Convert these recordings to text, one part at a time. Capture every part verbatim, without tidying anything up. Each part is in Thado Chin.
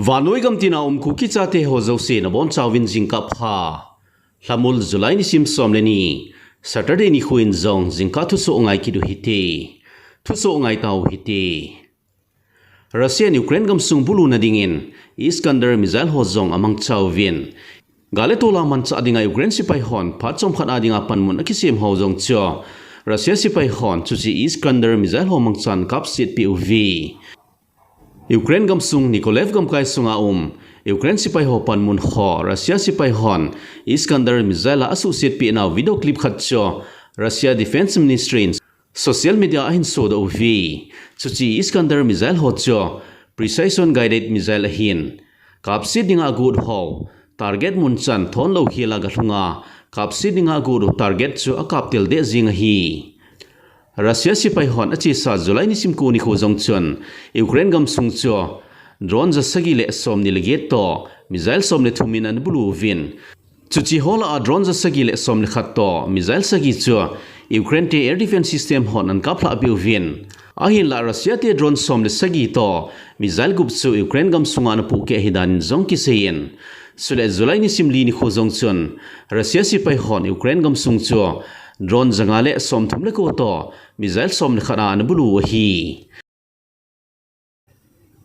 Vannoi gamtina um Kuki chate ho jouse nabonchauvin jingkah pha. Lhamul July nisim som le ni, Saturday nikho in jong jingkah thusoh ngai kit u hite. Thusoh ngai tau hite. Russia in Ukraine gamsung bulu nadingin Iskander missile ho jong amangchauvin, gal le tol a manchah dinga Ukraine sepai hon phat chomkhat a dinga panmun akisem ho jong chu Russia sepai hon chuche Iskander missile ho mangchan kapsetpeh uve. Ukraine gamsung Nikolaev gamkai sunga um Ukraine sepai ho panmun ho Russia sepai hon Iskander missile a asuhsetpeh nau video clip khat chu Russia Defense Ministry in social media a ahin sodoh uve. Chuche Iskander missile ho chu precision guided missile ahin, kapset dinga agot ho target munchan thon lou khel a galhunga, kapset dinga agot u target chu akaptel deh jing ahi. Russia sepai hon achesa July nisim ko nikho jong chun Ukraine gamsung chu drone jasagi le somni le get toh missile som le thum in anabulu uvin, chuche ho lah a drone jasagi le som le khat toh missile sagi chu Ukraine te air defense system hon anankaphlahpeh uvin, ahinlah Russia te drone som le sagi toh missile gup chu Ukraine gamsunga anapohkeh ahidan in jong kiseiyin, chule July nisim li nikho jong chun Russia sepai hon Ukraine gamsung chu drone janga le somthum le ko toh missile som le khat a anabulu u ahi.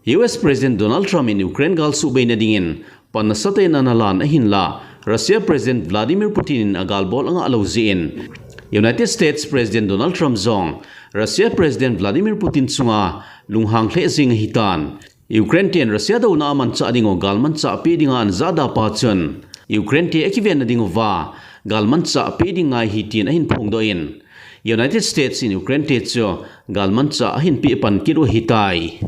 U S President Donald Trump in Ukraine gal suhbei nadingin pan nasatah in analan ahinlah Russia President Vladimir Putin in agalbol angah lou jeh in, United States President Donald Trump jong Russia President Vladimir Putin chunga lunghang lheh jeng ahitan. Ukraine ten Russia douna a manchah ding u galmanchah peh dinga anajahda pa chun, Ukraine te akiven nading uva galmanchah peh ding ngai ahi tin ahin phongdoh in, United States in Ukraine te chu galmanchah ahin peh pan kit u ahitai.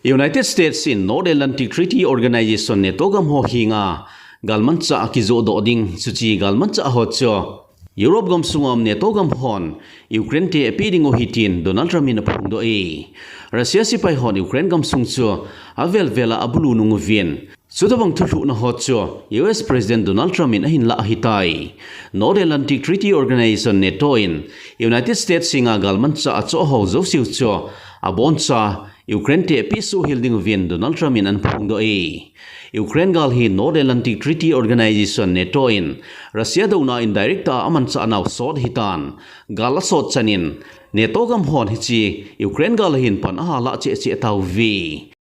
United States in North Atlantic Treaty Organization NATO gam ho henga galmanchah akijohdoh ding, chuche galmanchah ho chu Europe gamsunga um NATO gam hon Ukraine te apeh ding u ahi tin Donald Trump in aphongdoh e. Russia sepai hon Ukraine gamsung chu avel vel a abulu nung uvin, chutobang thulhuhna ho chu U S President Donald Trump in ahin lah ahitai. North Atlantic Treaty Organization NATO in United States henga galmanchah achoh ho jouse u chu aboncha Ukraine te apeh suhhel ding uvin Donald Trump in anaphongdoh e. Ukraine gal hi North Atlantic Treaty Organization NATO in Russia douna indirect a amanchah nau sot ahitan, gal asot chan in NATO gam hon hiche Ukraine gal a hin pan ahalah cheh cheh tauve.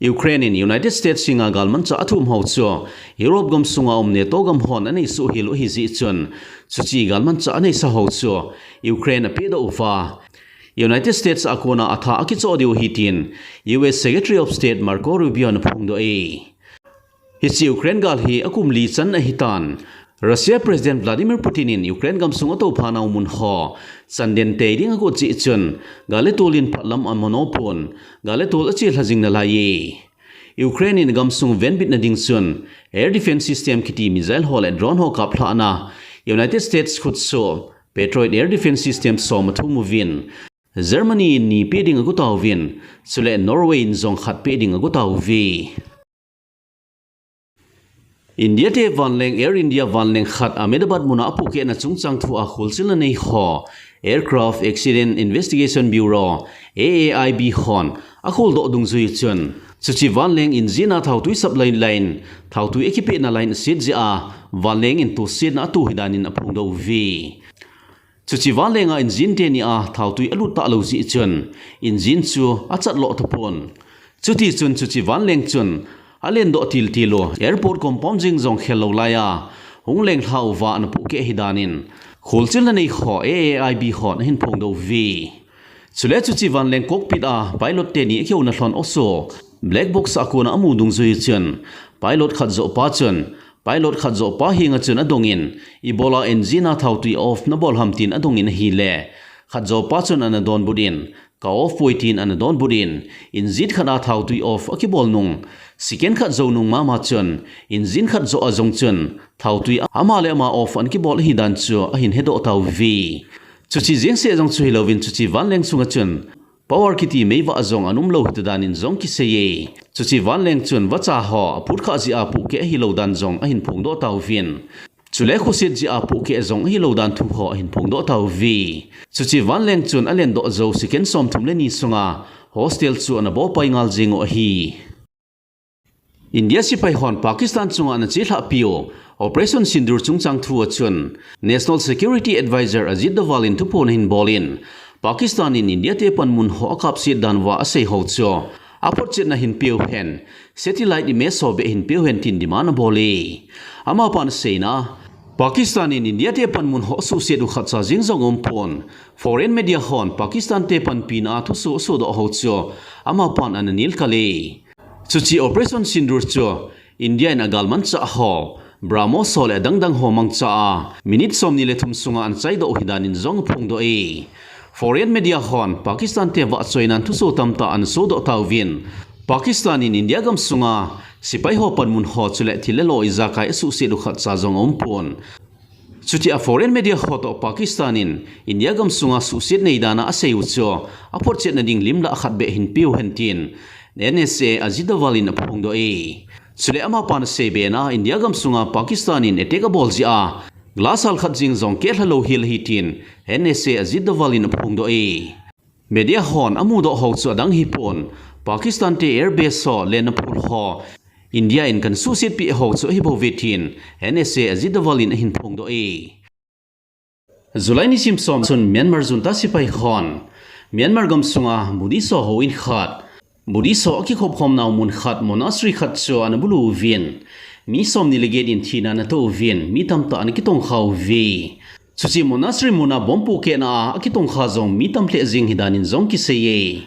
Ukraine in United States henga galmanchah athum ho chu Europe gamsunga um NATO gam hon anei suhhel u ahi jeh chun, chuche galmanchah aneisa ho chu Ukraine apehdoh uva United States a kona atha akichoh diu ahi tin U S Secretary of State Marco Rubio in aphongdoh e. Hiche Ukraine gal hi akum li chan ahitan, Russia President Vladimir Putin in Ukraine gamsung atoupha nau mun ho chanden tei ding agot jeh chun, gal le tol in phatlam amanopon, gal le tol achelha jing nalai e. Ukraine in gamsung venbitna ding chun air defense system kiti missile ho le drone ho kaplhahna United States khutsoh Patriot air defense system som athum uvin, Germany in ni peh ding agotauvin, chule Norway in jong khat peh ding agotauve. India te vanleng Air India vanleng khat Ahmedabad muna apohkehna chungchang thua kholchilna nei ho Aircraft Accident Investigation Bureau, A A I B, hon akholdoh dungjui chun, chuche vanleng engine a thaotui supply line, thaotui akipehna line aset jeh a vanleng in tosetna ato ahidan in aphongdoh uve. Chuche vanleng a engine teni a thaotui alut talou jeh chun engine chu achat loh tapon. Chutichun chuche vanleng chun alendoh tiltil u airport compound jeng jong khel lou laiya hung lenglha uva anapohkeh ahidan in kholchilna nei ho A A I B hon ahin phongdoh uve. Chule chuche vanleng cockpit a pilot teni akihouna lhon oso black box a kona amu dungjui chun pilot khat joh pa chun Pilot khat joh pa henga chun adongin, ibola engine a thaotui off nabol ham tin adongin ahile, khat joh pa chun anadonbut in, ka off poi tin anadonbut in, engine khat a thaotui off akibol nung, second khat jou nung mama chun, engine khat joh a jong chun, thaotui ama le ama off anakibol ahidan chu ahin hedoh tauve. Chuche jeng seh jong chu hilouvin chuche vanleng sunga chun, power kiti meivah jong anaum lou hita dan in jong kiseiye. Chuche vanleng chun vacha ho aphut khah jeh a pohkeh ahilou dan jong ahin phongdoh tauvin. Chule khoset jeh a pohkeh jong ahilou dan thu ho ahin phongdoh tauve. Chuche vanleng chun alendoh jou second somthum le ni sunga hostel chu anabol pai ngal jeng u ahi. India sipai hon Pakistan chunga ana chelhah piu Operation Sindoor chungchang thu a chun National Security Advisor Ajit Doval in thuphon ahin bol in, Pakistan in India te panmun ho akapset dan uva asei ho chu aphotchetna hin peu hen, satellite image ho beh hin peu hen tin demand abol e. Amapan aseina, Pakistan in India te panmun ho asuhset u khatcha jeng jong aumpon, foreign media hon Pakistan te panpina a thusoh asodoh ho chu amapan ana nilkal e. Chuche Operation Sindoor chu India in agalmanchah ho, BrahMos ho le adangdang ho mangcha a minute somni le thum sunga ana chaidoh u ahi danin jong aphongdoh e. Foreign media hon Pakistan te vahchoina'n thusoh tamtah ana sodoh tauvin, Pakistan in India gamsunga sipai ho panmun ho chule thil le lo ijakai asuhset u khatcha jong aumpon. Chutia foreign media ho toh Pakistan in India gamsunga suhset nei dana asei u chu aphotchetna ding lim lah khat beh hin peu hen tin N S A Ajit Doval in aphongdoh e. Chule amapan asei bena India gamsunga Pakistan in attack abol jeh a glass hal khat jeng jong kehlha lou hel ahi tin N S A Ajit Doval in aphongdoh e. Media hon amudoh ho chu adang hipon, Pakistan te airbase ho, lenna phul ho India in kana suhsetpi ho chu ahibouve tin N S A Ajit Doval in ahin phongdoh e. July nisim som chun Myanmar junta sipai hon Myanmar gamsunga Buddhist ho houin khat, Buddhist ho akikhopkhomnau mun khat, monastery khat chu ana bulu uvin, mi somni le get in thina ana toh uvin, mi tamtah ana kitongkha uve. Chuche monastery muna bomb pohkehna a akitongkha jong mi tam lheh jeng ahi danin jong kisei e.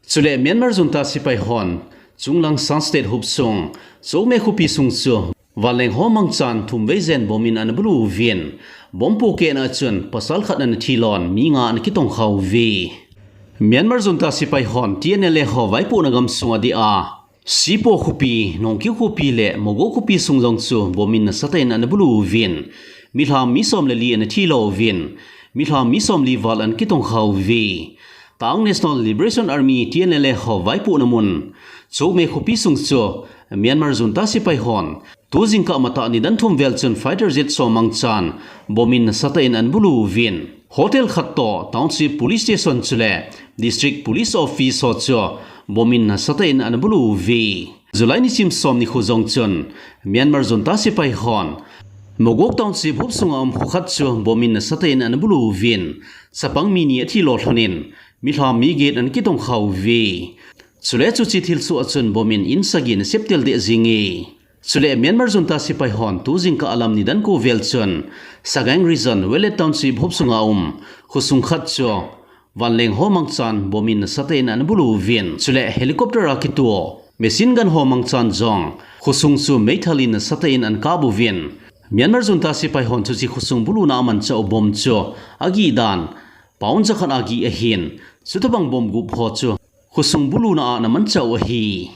Chule Myanmar junta sipai hon chunglang Shan State hopsung Chokme khopi sung chu vanleng ho mangchan thum vei jen bomb in ana bulu uvin, bomb pohkehna a chun pasal khat ana thilon, mi nga ana kitongkha uve. Myanmar junta sipai hon T N L A ho vaipohna gamsung adeh a Sipo khopi, Nongkyu khopi le Mogo khopi sung jong chu bomb in nasatah in ana bulu uvin, milham mi som le li ana thilo uvin, milham mi somli val ana kitongkha uve. Ta'ang National Liberation Army, T N L A ho vaipohna mun Chokme khopi sung chu Myanmar junta sipai hon tu jingkah matah nidan thum vel chun fighter jet som mangchan bomb in nasatah in ana bulu uvin, hotel khat toh, township police station chule district police office ho chu bomb in nasatah in ana bulu uve. July nisim somni khu jong chun Myanmar junta sipai hon Mogok township hopsunga um kho khat chu bomb in nasatah in ana bulu uvin, chapang mi ni athilo lhonin, milham mi get ana kitongkha uve. Chule chuche thilsoh a chun bomb in in sagi ana septel deh jenge. Chule Myanmar junta sipai hon tu jingkah alam nidan ko vel chun Sagaing Region, Welet Township hopsunga um khosung khat chu vanleng ho mangchan bomb in nasatah in ana bulu uvin, chule helicopter a kitoh machine gun ho mangchan jong khosung chu meithal in nasatah in ana kap uvin, Myanmar junta sipai hon chuche khosung buluna amanchah u bomb chu agih dan pound jakhat agih ahin, chutobang bomb gup ho chu khosung buluna a ana manchah u ahi.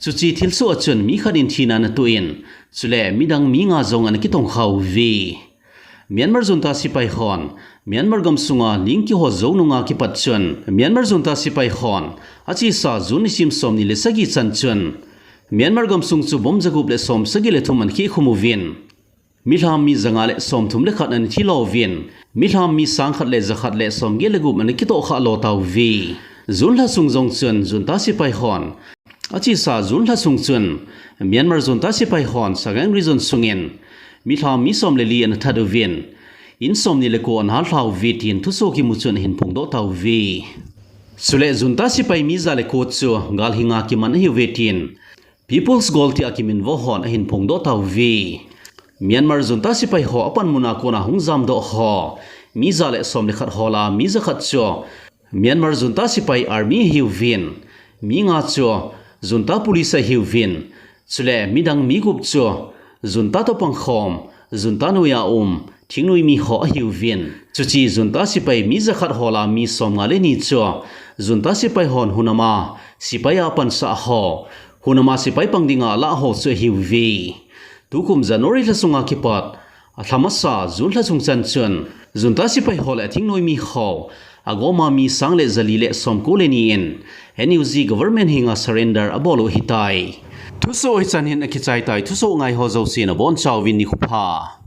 Chuche thilsoh a chun mi khat in thina ana toh in, chule midang mi nga jong ana kitongkha uve. Myanmar junta sipai hon Myanmar gamsunga ling kihot jou nunga kipat chun Myanmar junta sipai hon achesa June nisim somni le sagi chan chun Myanmar gamsung chu bomb jagup le somsagi le thum ana khehkhum uvin, milham mi janga le somthum le khat ana thilo uvin, milham mi sangkhat le jakhat le somget le gup ana kitohkhah lo tauve. June lha sung jong chun junta sipai hon achesa June lha sung chun Myanmar junta sipai hon Sagaing Region sungin milham mi som le li ana that uvin, in somni le ko ana hallha uve tin thusoh kimu chun ahin phongdoh tauve. Chule junta sipai mi ja le ko chu galhinga kiman ahiuve tin People's Guard tia kiminvo hon ahin phongdoh tauve. Myanmar junta sipai ho apanmuna kona hung jamdoh ho mi ja le som le khat ho lah a mi jakhat chu Myanmar junta sipai army ahiuvin, mi nga chu junta police ahiuvin, chule midang mi gup chu junta toh pangkhom, junta noiya um thingnoi mi ho ahiuvin. Chuche junta sipai mi jakhat ho lah a mi somnga le ni chu junta sipai hon hunama sipai a pansah ho, hunama sipai pang dinga alah ho chu ahiuve. Tukum January lha sunga kipat alha masa June lha sung chan chun junta sipai ho le athingnoi mi ho agoma mi sang le jali le somko le ni in N U G government henga surrender abol u ahitai. Thusoh hichan hin akichai tai, thusoh ngai ho jousen abonchauvin nikho pha.